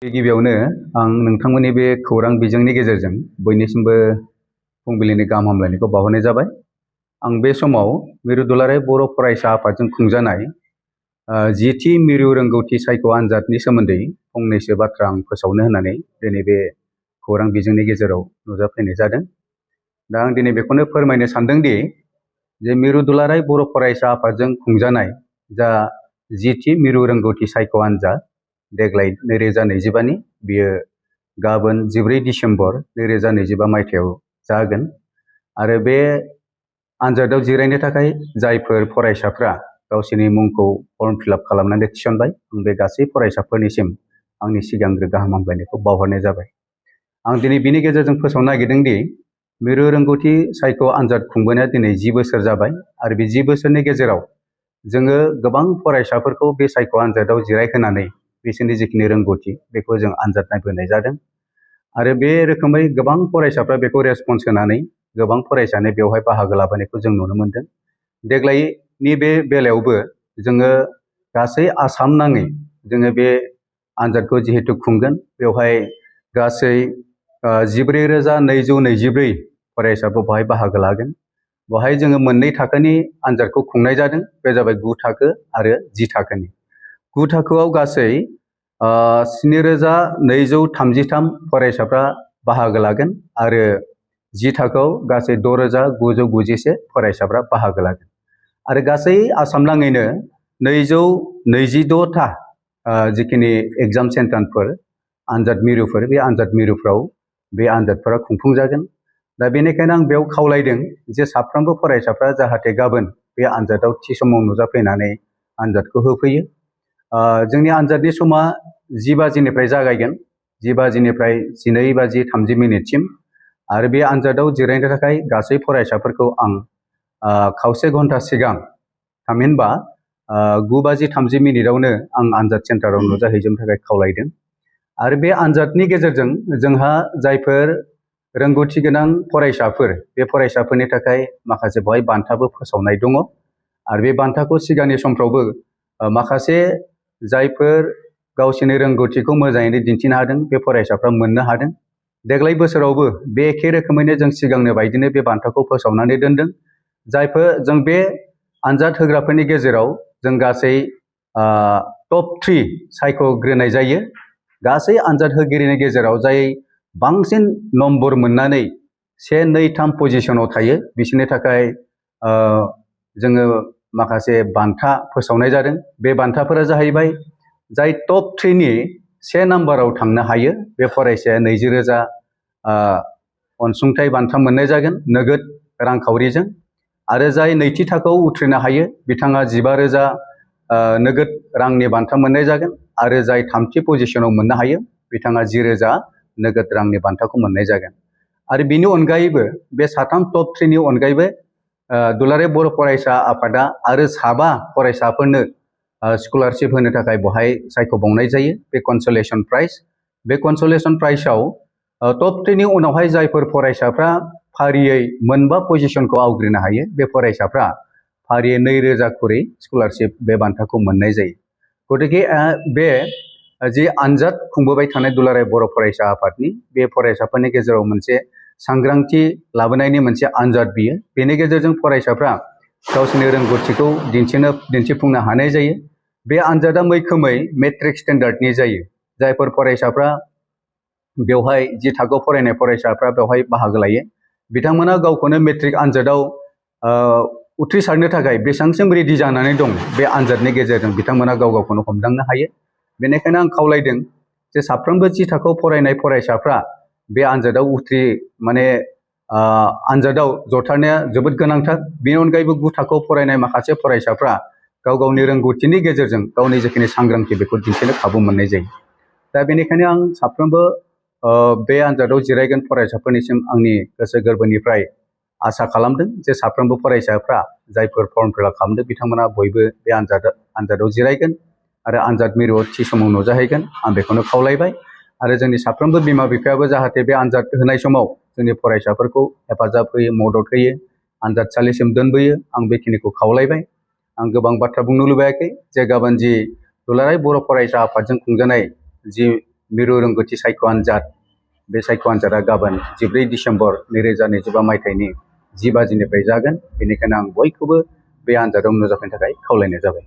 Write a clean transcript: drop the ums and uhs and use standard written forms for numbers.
गिबियावनो आं नोंथांमोननि बे खौरां बिजोंनि गेजेरजों बयनिसिमबो फुंबिलिनि गाहाम हामलायनायखौ बावहरनाय जाबाय। आं बे समाव मिरु दुलाराय बर' फरायसा आफादजों खुंजानाय 10थि मिरु रोंगौथि सायख' आनजादनि सोमोन्दै फंनैसो बाथ्रा आं फोसावनो होननानै दिनै बे खौरां बिजोंनि गेजेराव नुजाफैनाय जादों। दा आं दिनै बेखौनो फोरमायनो सानदोंदि जे मिरु दुलाराय बर' फरायसा आफादजों खुंजानाय जा 10थि मिरु रोंगौथि सायख' आनजाद देग्लाय 2025नि बियो गाबोन 14 डिसेम्बर 2025 मायथाइयाव जागोन। आरो बे आनजादाव जिरायनो थाखाय जायफोर फरायसाफ्रा गावसोरनि मुंखौ फर्म फिलआप खालामनानै थिसनबाय, आं बे गासै फरायसाफोरनिसिम आंनि सिगांग्रो गाहाम हामलायनायखौ बावहरनाय जाबाय। आं दिनै बिनि गेजेरजों फोसावनो नागिरदों दि मिरु रोंगौथि सायख' आनजाद खुंबोनाया दिनै 10 बोसोर जाबाय आरो बे 10 बोसोरनि गेजेराव जोङो गोबां फरायसाफोरखौ बे सायख' आनजादाव जिरायहोनानै बिसोरनि जिखिनि रोंगौथि बेखौ जों आनजाद नायबोनाय जादों। आरो बे रोखोमै गोबां फरायसाफ्रा बेखौ रेसपन्स होनानै गोबां फरायसायानो बेवहाय बाहागो लाबोनायखौ जों नुनो मोनदों। देग्लायनि बे बेलायावबो जोङो गासै आसाम नाङै जोङो बे आनजादखौ जिहेतु खुंगोन, बेवहाय गासै 14,224 फरायसाफोर बेवहाय बाहागो लागोन। बेवहाय जोङो मोननै थाखोनि आनजादखौ खुंनाय जादों, बे जाबाय 9 थाखो आरो 10 थाखोनि। 9 थाखोआव गासै 7,233 फरायसाफ्रा बाहागो लागोन आरो 10 थाखोआव गासै 6,991 फरायसाफ्रा बाहागो लागोन। आरो गासै आसाम नाङैनो 226टा जिखिनि एग्जाम सेन्टारफोर, आनजाद मिरुफोर, बे आनजाद मिरुफ्राव बे आनजादफोरा खुंफुंजागोन। दा बेनिखायनो आं बेयाव खावलायदों जे साफ्रोमबो फरायसाफ्रा जाहाथे गाबोन बे आनजादाव थि समाव नुजाफैनानै आनजादखौ होफैयो। जोंनि आनजादनि समा 10 बाजिनिफ्राय जागायगोन, 10 बाजिनिफ्राय 12:30 आरो बे आनजादाव जिरायनो थाखाय गासै फरायसाफोरखौ आं खावसे घन्टा सिगां, थामहिनबा 9:30 आं आनजाद सेन्टाराव नुजाहैजोबनो थाखाय खावलायदों। आरो बे आनजादनि गेजेरजों जोंहा जायफोर रोंगौथि गोनां फरायसाफोर, बे फरायसाफोरनि थाखाय माखासे बेवहाय बान्थाबो फोसावनाय दङ। आरो बे बान्थाखौ सिगांनि समफ्रावबो माखासे जायफोर गावसोरनि रोंगौथिखौ मोजाङैनो दिन्थिनो हादों बे फरायसाफ्रा मोननो हादों। देग्लाय बोसोरावबो बे एखे रोखोमैनो जों सिगांनो बायदिनो बे बान्थाखौ फोसावनानै दोनदों। जायफोर जों बे आनजाद होग्राफोरनि गेजेराव जों गासै टप 3 सायख'ग्रोनाय जायो। गासै आनजाद होगिरिनि गेजेराव जाय बांसिन नम्बर मोननानै 1, 2, 3 पजिशनाव थायो, बिसोरनि थाखाय जोङो माखासे बान्था फोसावनाय जादों। बे बान्थाफोरा जाहैबाय जाय टप 3 नि 1 नाम्बाराव थांनो हायो बे फरायसाया 20,000 अनसुंथाइ बान्था मोननाय जागोन नोगोद रांखावरिजों। आरो जाय नैथि थाखोआव उथ्रिनो हायो बिथाङा 15,000 नोगोद रांनि बान्था मोननाय जागोन। आरो जाय थामथि पजिशनाव मोननो हायो बिथाङा 10,000 नोगोद रांनि बान्थाखौ मोननाय जागोन। आरो बिनि अनगायैबो बे साथाम टप 3 नि अनगायैबो दुलाराय बर' फरायसा आफादा आरो 7 फरायसाफोरनो स्कलारशिप होनो थाखाय बेवहाय सायख'बावनाय जायो, बे कनसलेसन प्राइज। बे कनसलेसन प्राइजआव टप 3 नि उनावहाय जायफोर फरायसाफ्रा फारियै मोनबा पजिशनखौ आवग्रिनो हायो, बे फरायसाफ्रा फारियै 2,000 खरै स्कलारशिप बे बान्थाखौ मोननाय जायो। गतिके बे जि आनजाद खुंबोबाय थानाय दुलाराय बर' फरायसा आफादनि बे फरायसाफोरनि गेजेराव मोनसे सांग्रांथि लाबोनायनि मोनसे आनजाद बियो। बेनि गेजेरजों फरायसाफ्रा गावसोरनि रोंगौथिखौ दिन्थिफुंनो हानाय जायो। बे आनजादा मैखोमै मेट्रिक स्टेन्डार्डनि जायो। जायफोर फरायसाफ्रा बेवहाय 10 थाखोआव फरायनाय फरायसाफ्रा बेवहाय बाहागो लायो, बिथांमोना गावखौनो मेट्रिक आनजादाव उथ्रिसारनो थाखाय बेसेबांसिम रेडि जानानै दं बे आनजादनि गेजेरजों बिथांमोना गाव गावखौनो हमदांनो हायो। बेनिखायनो आं खावलायदों जे साफ्रोमबो 10 थाखोआव फरायनाय फरायसाफ्रा बे आनजादाव आनजादाव जथारनाया जोबोद गोनांथार। बेनि अनगायैबो 9 थाखोआव फरायनाय माखासे फरायसाफ्रा गाव गावनि रोंगौथिनि गेजेरजों गावनि जिखिनि सांग्रांथि बेखौ दिन्थिनो खाबु मोननाय जायो। दा बेनिखायनो आं साफ्रोमबो बे आनजादाव जिरायगोन फरायसाफोरनिसिम आंनि गोसो गोरबोनिफ्राय आसा खालामदों जे साफ्रोमबो फरायसाफ्रा जायफोर फर्म फिलआप खालामदों बिथांमोना बयबो बे आनजादाव जिरायगोन आरो आनजाद मिरुआव थि समाव नुजाहैगोन, आं बेखौनो खावलायबाय। आरो जोंनि साफ्रोमबो बिमा बिफायाबो जाहाथे बे आनजाद होनाय समाव जोंनि फरायसाफोरखौ हेफाजाब होयो, मदद होयो, आनजादसालिसिम दोनबोयो, आं बेखिनिखौ खावलायबाय। आं गोबां बाथ्रा बुंनो लुबैयाखै जे गाबोन जि दुलाराय बर' फरायसा आफादजों खुंजानाय जि मिरु रोंगौथि सायख' आनजाद बे सायख' आनजादा गाबोन 14 डिसेम्बर 2025 मायथाइनि 10 बाजिनिफ्राय जागोन। बेनिखायनो आं बयखौबो बे आनजादाव नुजाफैनो थाखाय खावलायनाय जाबाय।